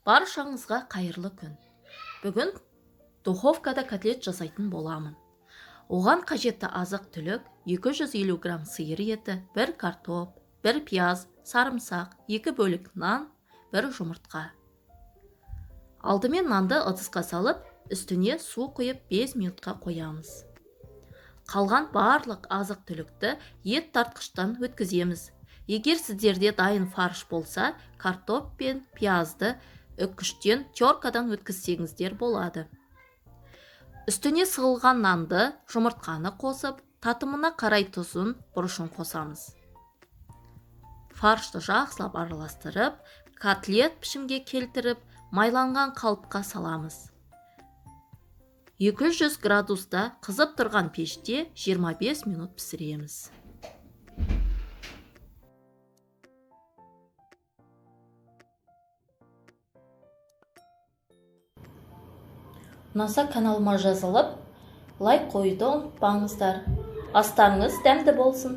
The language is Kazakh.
Баршаңызға қайырлы күн. Бүгін духовкада котлет жасайтын боламын. Оған қажетті азық-түлік 250 грамм сиыр еті, 1 картоп, 1 пияз, сарымсақ, 2 бөлік нан, 1 жұмыртқа. Алдымен нанды ыдысқа салып, үстіне су құйып 5 минутқа қоямыз. Қалған барлық азық-түлікті ет тартқыштан өткіземіз. Егер сіздерде дайын фарш болса, картоп пен пиязды үккіштен, теркадан өткізсеңіздер болады. Үстіне сығылған нанды, жұмыртқаны қосып, татымына қарай тұзын, бұрышын қосамыз. Фаршты жақсылап араластырып, котлет пішімге келтіріп, майланған қалыпқа саламыз. 200 градуста қызып тұрған пеште 25 минут пісіреміз. Ұнаса каналыма жазылып, лайк қоюды ұмытпаңыздар. Астарыңыз дәмді болсын.